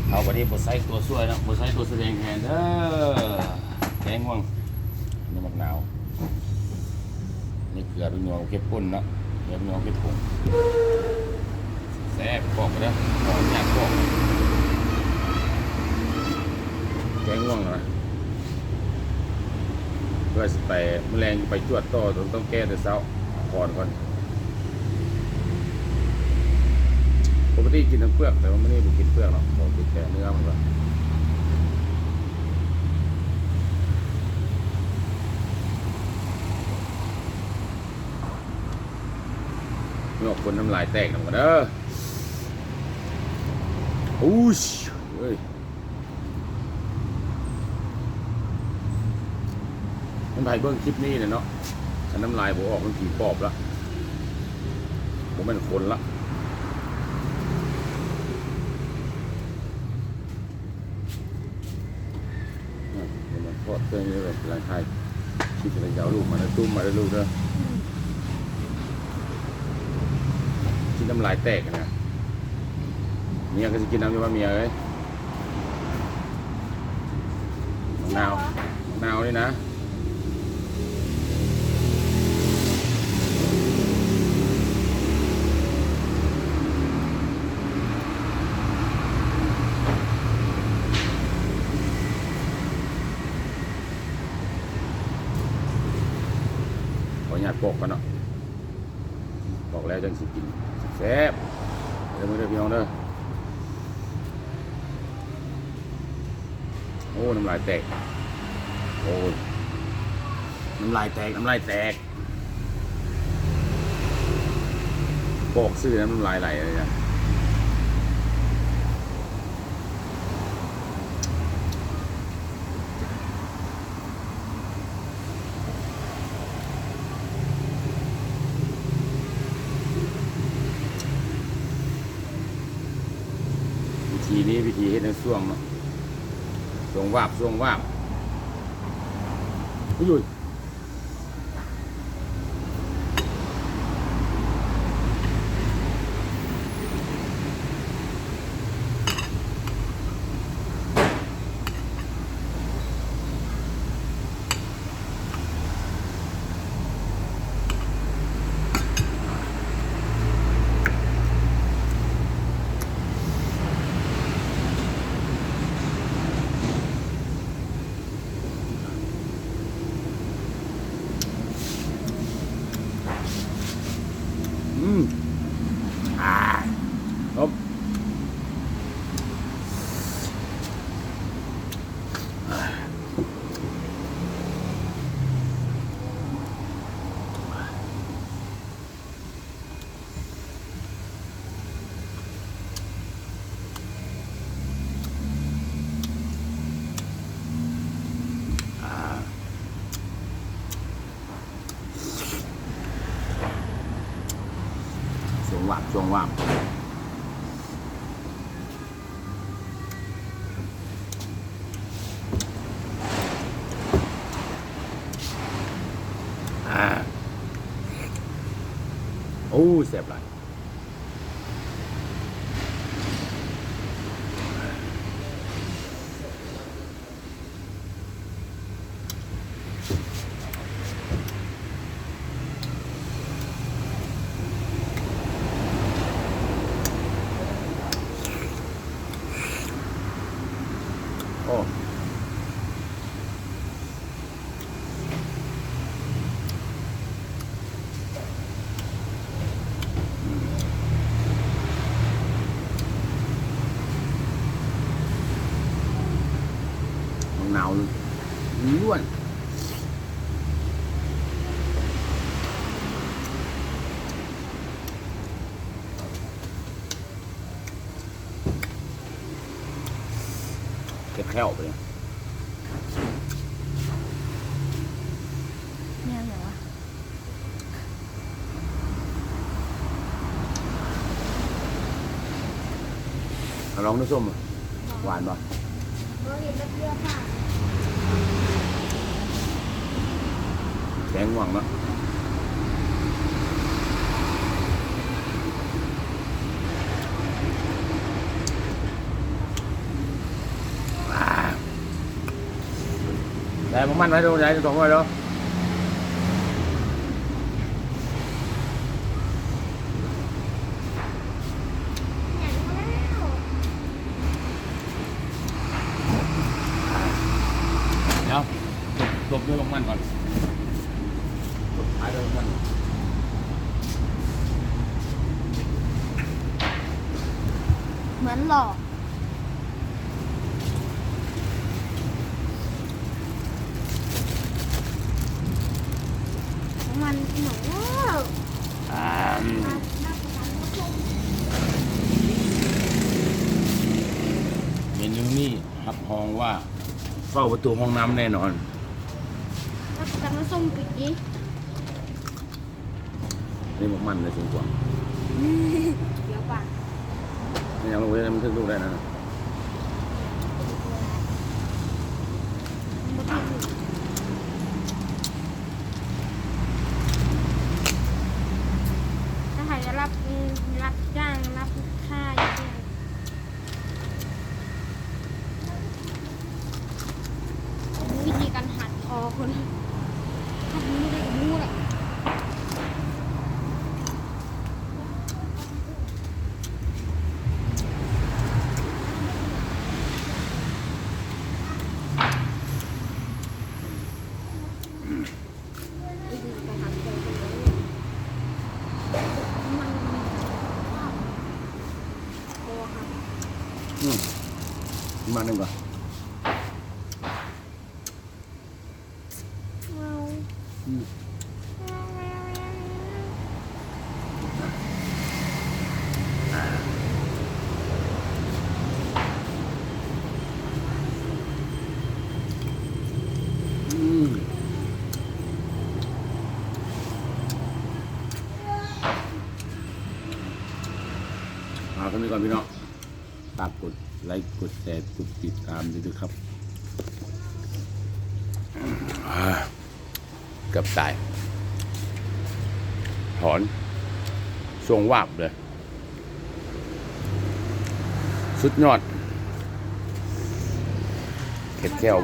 ເຮົາບັດນີ້ບໍ່ໃຊ້ຕົວຊ່ວຍເນາະ ບໍ່ໃຊ້ຕົວສະແດງແທນເດີ. ແກງງ່ວງ ນີ້ໝາກນາວ ນີ້ເກືອ ເປັນຫຍັງເກັບປົ່ນເນາະ ເກັບຫຍັງເກັບປຸງ ແຊບ ປອກເດີ ຂໍອະນຸຍາດປອກ ແກງງ່ວງນະ ເພື່ອຊິໄປ ມື້ແລງຊິໄປຈວດຕໍ່ ຕ້ອງ ຕ້ອງແກະແຕ່ເຊົ້າ ຖອນກ່ອນ. ປົກກະຕິກິນທັງເປືອກ ແຕ່ວ່າມື້ນີ້ບໍ່ກິນເປືອກເນາະ ຂໍກິນແຕ່ເນື້ອມັນກ່ອນ. ຍອກຄົນນ້ຳລາຍແຕກນຳກັນເດີ. ອູ້ຍ ເອີຍ ມັນໃຜເບິ່ງຄລິບນີ້ແຫຼະເນາະ ຄັນນ້ຳລາຍບໍ່ອອກ ມັນຜີປອບລະ ບໍ່ແມ່ນຄົນລະ. ອືມ ມັນທອດເຄື່ອງນີ້ເລີຍ ກຳລັງຖ່າຍຄລິບ ແລ້ວຈະເອົາລູກມາ ຕຸ້ມມາເດີລູກເດີ ກິນນ້ຳລາຍແຕກນະ. ເມຍກໍຊິກິນນຳຢູ່ວ່າ ເມຍເອີຍ. ໝາກນາວ ໝາກນາວນີ້ນະ ຂໍອະນຸຍາດປອກກ່ອນເນາະ ປອກແລ້ວຈັ່ງຊິກິນແຊບໆ ເດີ ເດີພີ່ນ້ອງເດີ. ໂອ້ ນ້ຳລາຍແຕກ ໂອ້ຍ ນ້ຳລາຍແຕກ ນ້ຳລາຍແຕກ ບອກຊື່ນຳ ນ້ຳລາຍໄຫຼເລີຍນະ. ວິທີນີ້ ວິທີເຮັດໃນຊ່ວງເນາະ ຊ່ວງວາບ ຊ່ວງວາບ ອຸ້ຍ. ອືມ ອາ ຄົບ ອາ ຊ່ວງວາບ ຊ່ວງວາບ. ອາ ໂອ້ ແຊບຫຼາຍ. ໂອ້ ໝາກນາວລ້ວນ. ເຈັບແຂ້ວປະນີ້ ແນວຫຍັງວະ? ເອົາລອງດູສົ້ມ ຫວານບໍ່? ແກງຫວ່າງເນາະ. ໃສ່ໝາກມັນໄວ້ດູ ໃສ່ສອງໜ່ວຍເດີ. ດຽວ ຕົບດ້ວຍໝາກມັນກ່ອນ ຕົບທ້າຍດ້ວຍໝາກມັນ ເໝືອນຫຼອກ ມັນ ໂອ້ ອາ ເມນູນີ້ຮັບຮອງວ່າເຝົ້າປະຕູຫ້ອງນ້ຳແນ່ນອນ ຮັບປະກັນວ່າສົ່ງປິດດີ. ນີ້ໝາກມັນເດ້ ສູງກວ່າ ດຽວປາກ ແມ່ນຫຍັງລູກເອີຍ ມັນຖືກລູກໄດ້ນະ ຖ້າໃຫ້ໄດ້ຮັບ ອືມ ຮັບຈ້າງ ຮັບລູກຄ້າຢູ່ ວິທີການຫັກຄໍຄົນ ຖ້າຮູ້ໄດ້ກໍຮູ້ລະ ວິທີການຫັກຄໍຄົນ ມັນ ອືມ ມາໜຶ່ງກ່ອນ ອືມ ອືມ ເອົາສ່ຳນີ້ກ່ອນພີ່ນ້ອງ. ຝາກກົດໄລ ກົດແຊ ກົດຕິດຕາມດ້ວຍເດີຄັບ. ອາ ເກືອບຕາຍ ຖອນ ຊ່ວງວາບເລີຍ ສຸດຍອດ ເຄັດແຂ້ວ.